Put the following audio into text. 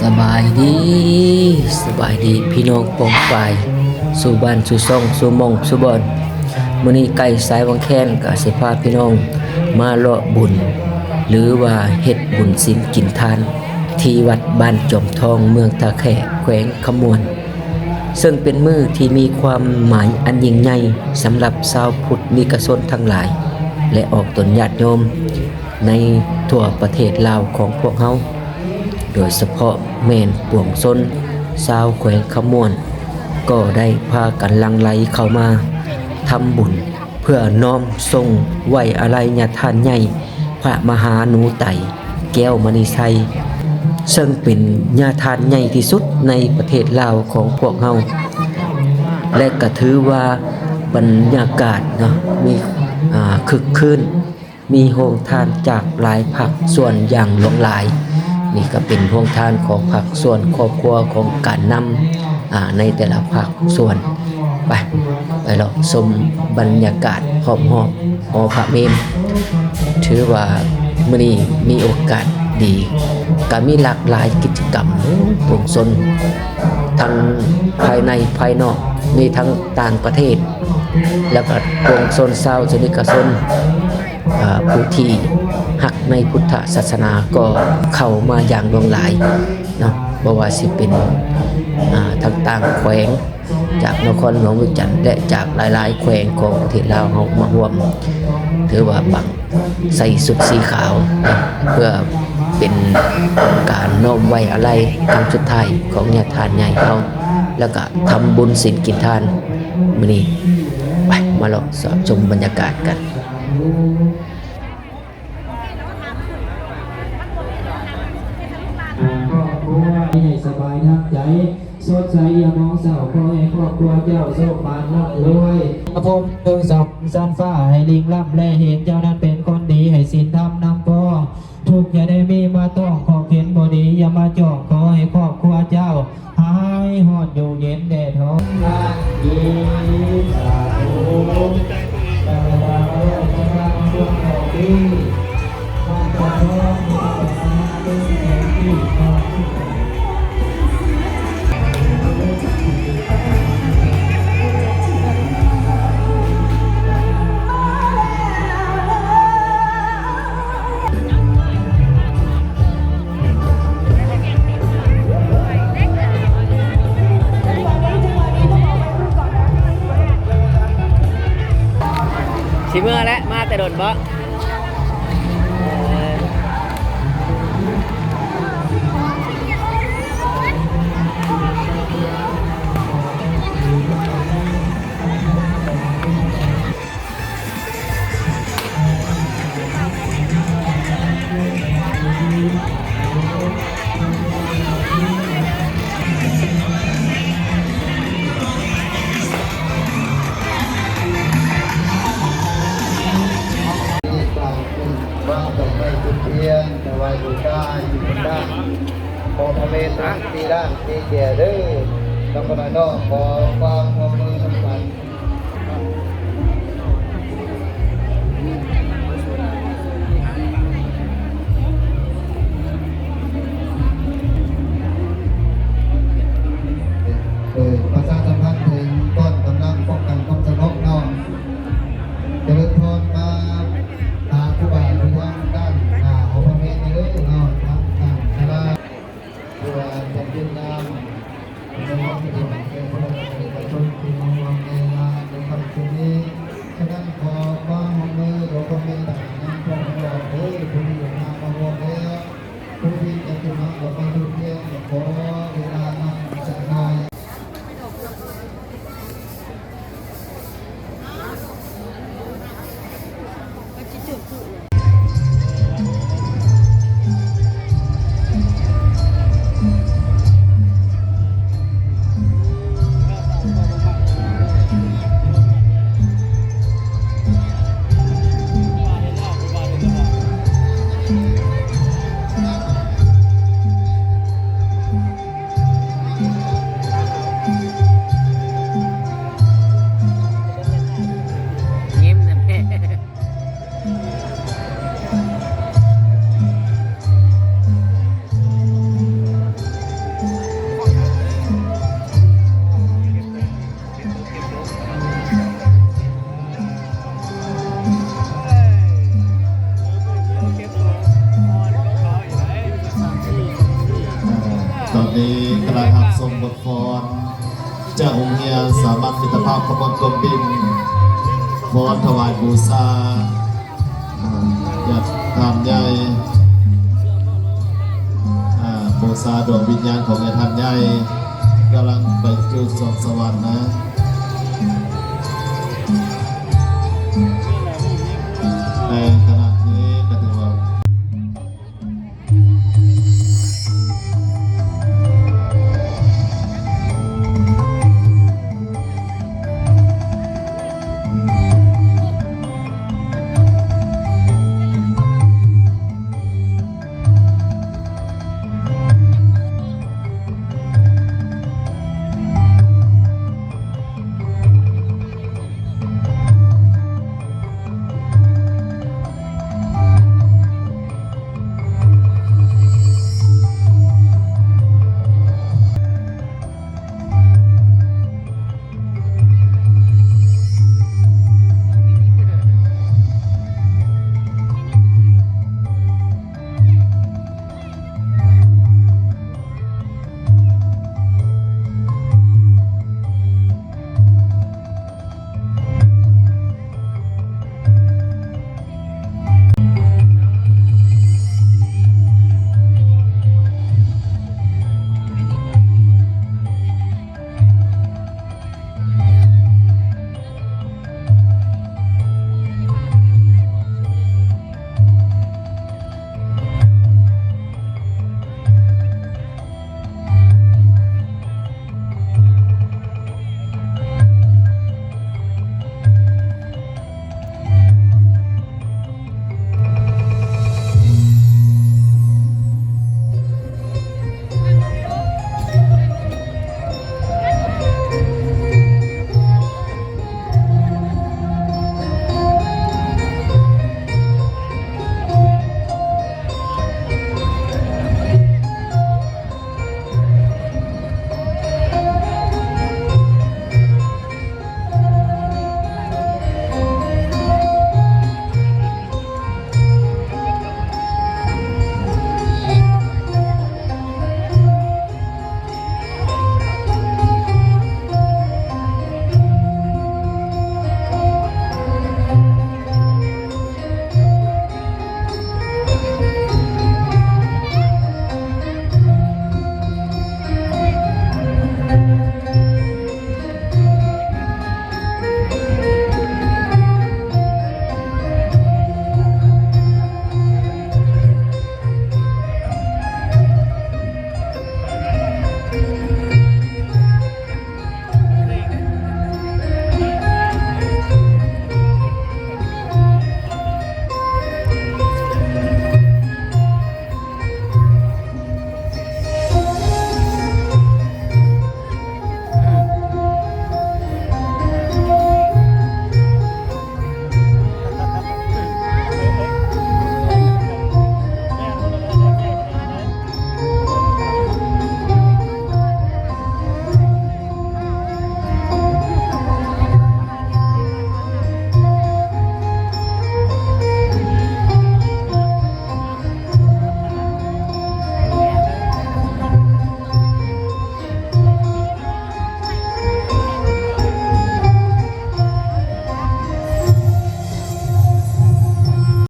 ສະບາຍດີ ສະບາຍດີພີ່ນ້ອງປ້ອງປາຍ ສູ່ບ້ານສູ່ຊ່ອງສູ່ໝ່ອງສູ່ບ່ອນ. ມື້ນີ້ໄກ່ສາຍວັງແຄນກໍຊິພາພີ່ນ້ອງມາເລາະບຸນ ຫຼືວ່າເຮັດບຸນສິນກິນທານ ທີ່ວັດບ້ານຈອມທອງ ເມືອງທ່າແຂກ ແຂວງຄຳມ່ວນ. ເຊິ່ງເປັນມື້ທີ່ມີຄວາມໝາຍອັນຍິ່ງໃຫຍ່ສຳລັບຊາວພຸດນິກະຊົນທັງຫຼາຍ ແລະ ອອກຕົນຍາດໂຍມໃນທົ່ວປະເທດລາວຂອງພວກເຮົາ, ໂດຍສະເພາະແມ່ນປວງຊົນຊາວແຂວງຄຳມ່ວນ ກໍໄດ້ພາກັນຫຼັ່ງໄຫຼເຂົ້າມາທຳບຸນ ເພື່ອນ້ອມສົ່ງໄວ້ອາໄລຍາທານໃຫຍ່ພະມະຫາໜູໄຕ ແກ້ວມະນີໄຊ ເຊິ່ງເປັນຍາທານໃຫຍ່ທີ່ສຸດໃນປະເທດລາວຂອງພວກເຮົາ ແລະ ກະຖືວ່າບັນຍາກາດເນາະ ມີ ອາ ຄຶກຄື້ນ ມີໂຮງທານຈາກຫຼາຍພາກສ່ວນຢ່າງຫຼວງຫຼາຍ. ນີ້ກໍເປັນໂຮງທານຂອງພາກສ່ວນຄອບຄົວຂອງການນຳ ອາ ໃນແຕ່ລະພາກສ່ວນ. ໄປ ໄປເລາະຊົມບັນຍາກາດຮອບໆຫໍພະເມນ. ຖືວ່າມື້ນີ້ມີໂອກາດດີ ກະມີຫຼາກຫຼາຍກິດຈະກຳ ປວງຊົນທັງພາຍໃນພາຍນອກ ມີທັງຕ່າງປະເທດ ແລ້ວກະປວງຊົນຊາວສະນິກະຊົນ ອາ ຜູ້ທີ່ຮັກໃນພຸດທະສາສະໜາກໍເຂົ້າມາຢ່າງຫຼວງຫຼາຍເນາະ ບໍ່ວ່າຊິເປັນ ອາ ທາງຕ່າງແຂວງ ຈາກນະຄອນຫຼວງວຽງຈັນ ແລະ ຈາກຫຼາຍໆແຂວງຂອງປະເທດລາວເຮົາມາຮ່ວມ ຖືວ່າບັ້ງໃສ່ຊຸດສີຂາວ ເພື່ອເປັນການນ້ອມໄວ້ອາໄລຄັ້ງສຸດທ້າຍຂອງຍາທ່ານໃຫຍ່ເຮົາ ແລ້ວກະທຳບຸນສິນກິນທານມື້ນີ້. ໄປ ມາເລາະຊອກຊົມບັນຍາກາດກັນ. ຄອບຄົວໃຫ້ສະບາຍທາງໃຈ ສົດໃສຍາມມອງເຊົ້າ ຂໍໃຫ້ຄອບຄົວເຈົ້າໂຊກໝານລ່ຳລວຍ ພະພົມເທິງສະຫວັນຊັ້ນຟ້າ ໃຫ້ລິ່ງລ້ຳ ແລະ ເຫັນເຈົ້ານັ້ນເປັນຄົນດີ ໃຫ້ສິນທຳນຳຄອງ ທຸກຢ່າໄດ້ມີມາຕ້ອງ ເຄາະເຂັນບໍ່ດີຢ່າມາຈ້ອງ ຂໍໃຫ້ຄອບຄົວເຈົ້າ ຫາຍຮ້ອນຢູ່ເຢັນແດດຮ້ອນ ຊິເມືອແລ້ວ ມາແຕ່ດົນບໍ່? ວາງດອກໄມ້ທູບທຽນ ຖວາຍບູຊາຢູ່ເທິງດ້ານ ຂໍພະເມດຕາທີ່ລ້ານທີ່ແກ່ເດີ ນຳພະນານ້ອງ ຂໍຄວາມຮ່ວມມືນຳກັນ. ເອີ ປະຊາສຳພັນເຖິງກ້ອນກຳລັງປ້ອງກັນຄວາມສະຫງົບເນາະ ຈະເລີນພອນມາຫາຄູບາຢູ່ທາງດ້ານໜ້າຫໍພະເມດເດີເນາະ ທາງດ້ານສາລາ ເພື່ອຈັດເປັນງານ ສະເຫຼີມພະລາຊະກິດຈະສຳພັນແກ່ພວກເຮົາປະຊາຊົນທີ່ມາຮ່ວມໃນງານໃນຄ່ຳຄືນນີ້. ສະນັ້ນ ຂໍຄວາມຮ່ວມມື ຂໍຄວາມເມດຕານຳພວກເຮົາເດີ ຜູ້ທີ່ຢາກມາ ມາຮ່ວມແລ້ວ ຜູ້ທີ່ຈະຂຶ້ນມາກໍມາຢູ່ພຽງ ກໍຂໍເວລານຳຈັກໜ່ອຍ. ເ ນີ້ກຳລັງຮັບຊົມບົດຟ້ອນຈາກໂຮງຮຽນສາມັນມິດຕະພາບຂະບວນກົມບິນ ຟ້ອນຖວາຍບູຊາ ອາ ຍາດທ່ານໃຫຍ່ ອາ ບູຊາດວງວິນຍານຂອງຍາດທ່ານໃຫຍ່ ກຳລັງໄປສູ່ສວງສະຫວັນນະ.